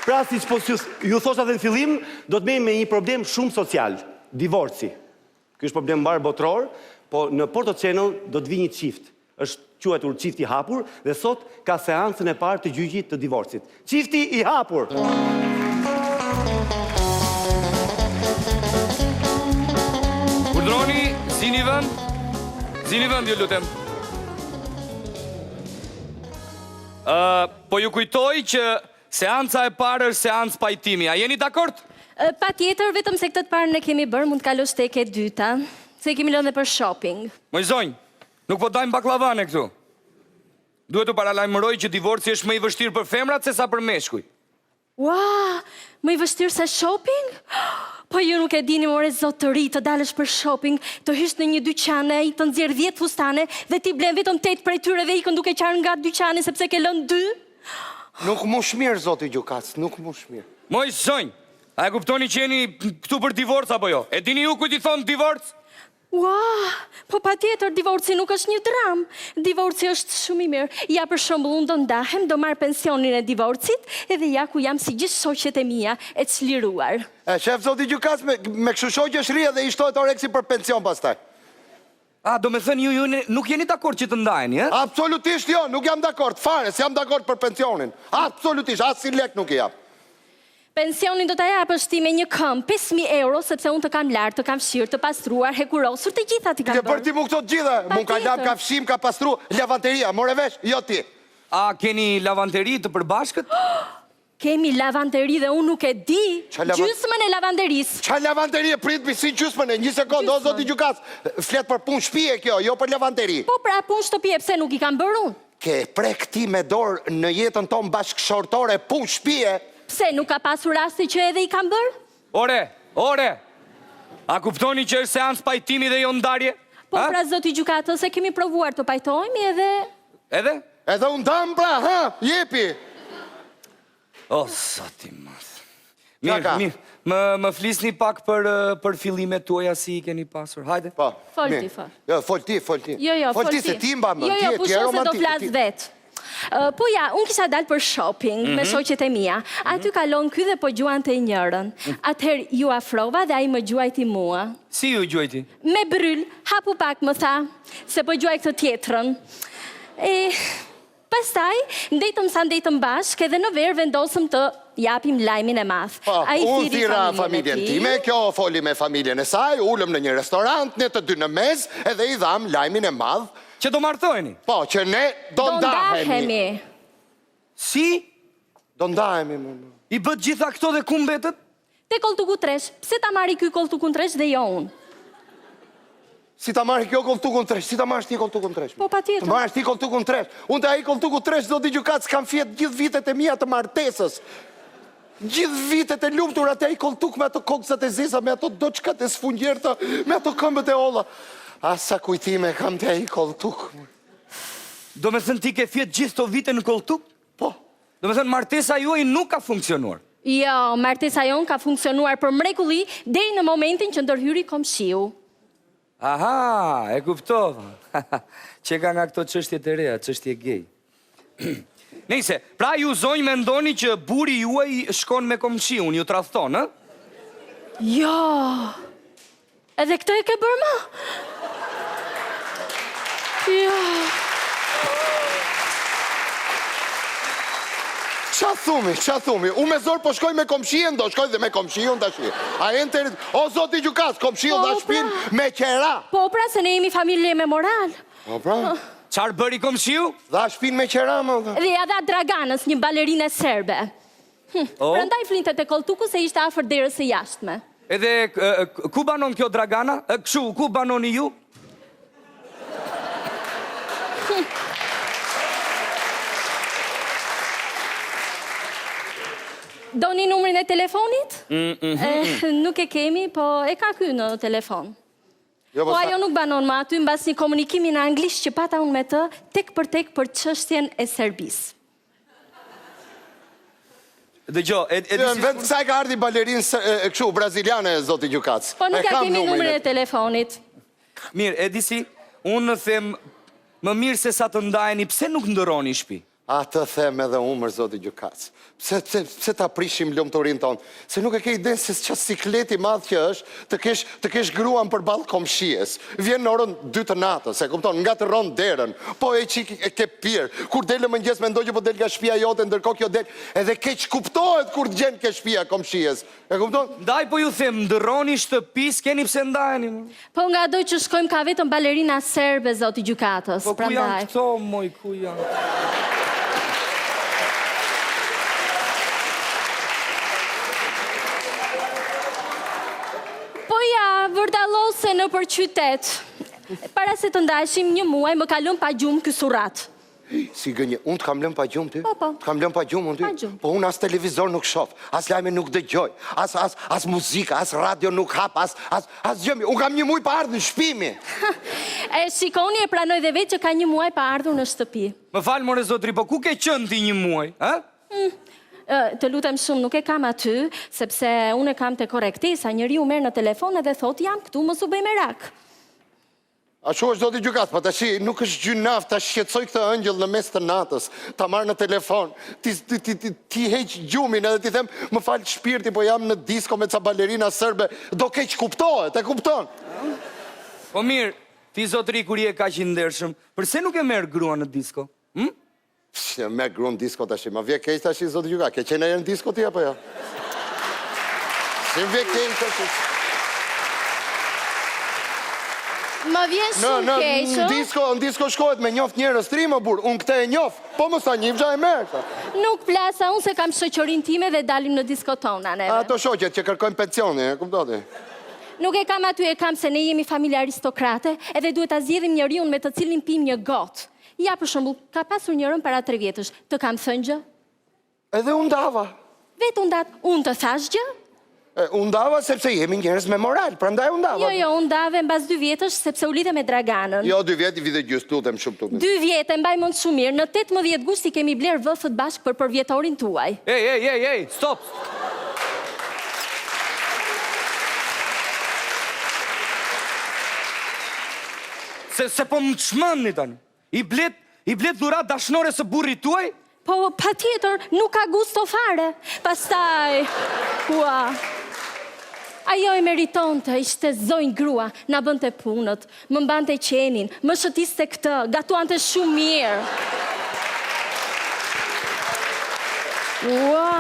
Pra siç po ju thosha dhe në fillim, do të merremi me një problem shumë social, divorci. Ky është problem mbarëbotëror, po në Porto Channel do të vijë një çift. Është quajtur çift i hapur dhe sot ka seancën e parë të gjyqit të divorcit. Çifti i hapur! Urdhëroni, zini vend. Zini vend, ju lutem. Ë, po ju kujtoj që seanca e parë është seancë pajtimi. A jeni dakord? Patjetër, vetëm se këtë të parën e kemi bërë, mund të kalosh tek e dyta, se e kemi lënë dhe për shopping. Moj zonjë, nuk po ndajmë bakllavane këtu. Duhet t'ju paralajmëroj që divorci është më i vështirë për femrat sesa për meshkujt. Ua, më i vështirë se shopping? Po ju nuk e dini more zotëri, të dalësh për shopping, të hysh në një dyqan e ai të nxjerrë dhjetë fustane dhe ti blen vetëm tetë prej tyre dhe ikën duke qarë nga dyqani sepse ke lënë dy? Nuk mush mirë zoti gjykatës, nuk mush mirë. Moj zonjë, a e kuptoni që jeni këtu për divorc apo jo? E dini ju kujt i thonë divorc? Ua, po patjetër, divorci nuk është një dramë. Divorci është shumë i mirë. Ja për shembull, unë do ndahem, do marr pensionin e divorcit, edhe ja ku jam si gjithë shoqet e mia, e çliruar. E shef zoti gjykatës, me, me kështu shoqesh rri edhe i shtohet oreksi për pension pastaj. A, domethënë ju, ju nuk jeni dakord që të ndaheni, ë? Absolutisht jo, nuk jam dakord, fare, s'jam dakord për pensionin. Absolutisht, asnjë lek nuk i jap. Pensionin do ta japësh ti me një këmbë, 5000 euro, sepse unë të kam larë, të kam fshirë, të pastruar, hekurosur, të gjitha t'i kam bërë. Ke bërë ti mu këto të gjitha, mu ka larë, ka fshirë, ka pastru, lavanteria, more vesh, jo ti. A keni lavanteri të përbashkët? Kemi lavanteri dhe unë nuk e di, gjysmën e lavanterisë. Ça lavanterie, prit mi si gjysmën e, një sekondë, o zoti gjykatës, flet për punë shtëpie kjo, jo për lavanteri. Po pra, punë shtëpie, pse nuk i kam bërë unë? Ke prek ti me dorë në jetën tonë bashkëshortore punë shpie? Pse nuk ka pasur raste që edhe i kam bërë? Ore, ore! A kuptoni që është seancë pajtimi dhe jo ndarje? Po pra zoti gjykatës, e kemi provuar të pajtohemi edhe... Edhe? Edhe u ndamë pra, ha? Jepi! O, zot i madh. Mirë, mirë. Më, më flisni pak për, për fillimet tuaja si i keni pasur. Hajde. Po. Fol ti, fol. Jo, fol ti, fol ti. Jo, jo, fol ti. se ti mba mend, jo, jo, ti je romantik. Jo, jo, pusho se do flas vetë. Po ja, unë kisha dalë për shopping me mhm. shoqet e mia. Mhm. Aty kalon ky dhe po gjuante njërën. Mhm. Atëherë iu afrova dhe ai më gjuajti mua. Si ju gjuajti? Me bryl, hapu pak më tha, se po gjuaj këtë tjetrën. E, Pastaj, ndejtëm sa ndejtëm bashkë edhe në verë vendosëm të japim lajmin e madh. Po, Ai unë thirri thirra familjen e familjen tij. time, kjo foli me familjen e saj, u ulëm në një restorant, ne të dy në mes, edhe i dhamë lajmin e madh. Që do martoheni? Po, që ne do Do ndahemi. ndahemi. Si? Do ndahemi, më. I bëtë gjitha këto dhe ku mbetët? Te kolltuku tresh, pse ta marri ky kolltukun tresh dhe jo unë? Si ta marri kjo kolltukun tresh, si ta marrësh ti kolltukun tresh? Po patjetër. Të marrësh ti kolltukun tresh. Unë te ai kolltuku tresh zoti gjykatës kam fjet gjithë vitet e mia të martesës. Gjithë vitet e lumtura te ai kolltuk me ato kokëzat e zeza, me ato doçkat e sfungjerta, me ato këmbët e holla. Ah sa kujtime kam te ai kolltuk. Domethënë ti ke fjet gjithë këto vite në kolltuk? Po. Domethënë martesa juaj nuk ka funksionuar. Jo, martesa jonë ka funksionuar për mrekulli deri në momentin që ndërhyri komshiu. Aha, e kuptova. Që ka nga këto çështje të reja, çështje gej. Nejse, pra ju zonjë mendoni që burri juaj shkon me komshiun, ju tradhton, ë? Jo. Edhe këtë e ke bërë më? Jo. Ça thumi, ça thumi, unë me zor po shkoj me komshien, do shkoj dhe me komshiun tashi. A enterit, o zoti gjykatës, komshiu Po, dha shpinë pra. me qera. Po pra se ne jemi familje me moral. Po pra. Çfarë bëri komshiu? Dha shpinë me qera, më dha. Dhe ia dha Draganës, një balerine serbe. Hm, oh. Prandaj flinte te kolltuku se ishte afër derës së jashtme. Edhe ku banon kjo Dragana? Kshu, ku banoni ju? Hm. Doni numrin e telefonit? Mm, mm, mm, nuk e kemi, po e ka ky në telefon. Jo, po ajo nuk banon më aty mbas një komunikimi në anglisht që pata unë me të tek për tek për çështjen e Serbisë. Dëgjo, e, e di si... Në vend kësaj ka ardhur balerinë kështu braziliane zoti gjykatës. Po nuk ia kemi numrin e telefonit. Mirë, e di si, unë them më mirë se sa të ndaheni, pse nuk ndërroni shtëpi? Atë them edhe unë mër zoti gjykatës. Pse, pse, pse ta prishim lumturinë tonë? Se nuk e ke idenë se ça siklet i madh që është të kesh, të kesh gruan përballë komshies. Vjen në orën 2 të natës, e kupton, ngatërron derën. Po e çik e ke pirë. Kur del në mëngjes mendon që po del nga shtëpia jote, ndërkohë kjo del edhe keqkuptohet kur të gjen ke shtëpia e komshies. E kupton? Ndaj po ju them, ndërroni shtëpi, s'keni pse ndaheni. Po ngado që shkojmë ka vetëm balerina serbe, zoti gjykatës, Po ku janë këto, moj, ku janë? Po ja, vërdallose nëpër qytet. Para se të ndaheshim një muaj, më ka lënë pa gjumë ky surrat. Si gënje, unë të kam lënë pa gjumë ty? Po, po. Të kam lënë pa gjumë unë ty? Pa gjumë. Po unë as televizor nuk shof, as lajme nuk dëgjoj, as, as, as muzikë, as radio nuk hap, as, as, as gjë. Unë kam një muaj pa ardhur në shtëpi mi. E shikoni e pranoi dhe vetë që ka një muaj pa ardhur në shtëpi. Më fal more zotri, po ku ke qenë ti një muaj, ë? Mm. Të lutem shumë, nuk e kam aty, sepse unë e kam te korrektesa, njeriu merr në telefon edhe thotë jam këtu, mos u bëj merak. Ashtu është zoti gjykatës, po tashi nuk është gjynah ta shqetësoj këtë ëngjëll në mes të natës, ta marr në telefon, t'i t'i t'i t'i t'i heq gjumin edhe t'i them më fal shpirti po jam në disko me ca balerina serbe, do keqkuptohet, e kupton? Po mirë, ti zotri kur je kaq i ndershëm, përse nuk e merr gruan në disko? Hm? Psh, merr gruan në disko tashi, më vjen keq tashi zoti gjykatës, ke qenë ndonjëherë në disko ti apo jo? Si më vjen keq tashi? Më vjen shumë keq. Në disko, në disko shkohet me njoft njerëz të ri mo burrë, unë këtë e njof, po mos ta njihja e merr. Nuk plasa, unë se kam shoqërinë time dhe dalim në disko tona neve. Ato shoqet që kërkojnë pensionin, e kupton ti? Nuk e kam aty, e kam se ne jemi familje aristokrate edhe duhet ta zgjedhim njeriun me të cilin pim një gotë. Ja, për shembull, ka pasur njërën para tre vjetësh. Të kam thënë gjë? Edhe u ndava. Vetë u ndatë, unë të thashë gjë? E, u ndava sepse jemi njerëz me moral, prandaj u ndava. Jo, jo, u ndave mbas dy vjetësh sepse u lidhe me Draganën. Jo, dy vjet, vit e gjysmë, lutem shumë lutem. Dy vjet, e mbaj mend shumë mirë, në 18 gusht i kemi blerë vëthët bashkë për përvjetorin tuaj. Ej, ej, ej, ej, stop! Se, se po më çmendni tani. I bletë, i bletë dhuratë dashnores së burrit tuaj? Po, patjetër, nuk ka gusto fare. Pastaj, ua. Ajo e meritonte, ishte zonjë grua, na bënte punët, më mbante qenin, më shëtiste këtë, gatuante shumë mirë. Ua.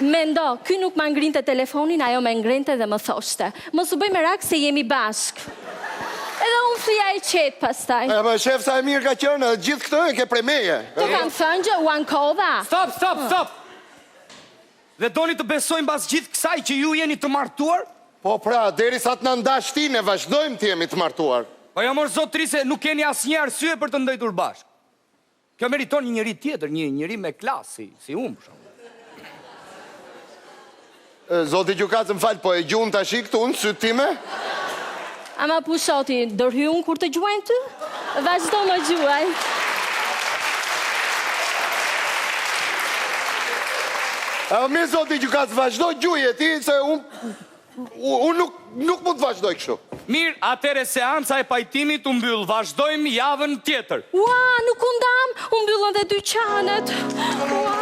Mendo, ky nuk ma ngrinte telefonin, ajo ma ngrinte dhe më thoshte. Mos u bëj merak se jemi bashkë. Edhe unë flija e qetë pastaj. E po e shef sa e mirë ka qenë, edhe gjithë këtë e ke prej meje. Të kam thënë gjë, u ankova. Stop, stop, stop! Dhe doni të besojmë mbas gjithë kësaj që ju jeni të martuar? Po pra, derisa të na ndash ti, ne vazhdojmë të jemi të martuar. Po jo mor zotri se nuk keni asnjë arsye për të ndejtur bashkë. Kjo meriton një njeri tjetër, një njeri me klas, si, si unë për shembull. Zoti gjykatës, më fal, po e gjun tashi këtu në sytë time? Ama pusho ti, ndërhyj unë kur të gjuajnë ty? Vazhdo më gjuaj. A mirë zoti gjykatës, vazhdo gjuje ti, se unë Unë nuk, nuk mund të vazhdoj kështu. Mirë, atëherë seanca e pajtimit u mbyll, vazhdojmë javën tjetër. Ua, nuk u ndamë, u mbyllën dhe dyqanet. Ua.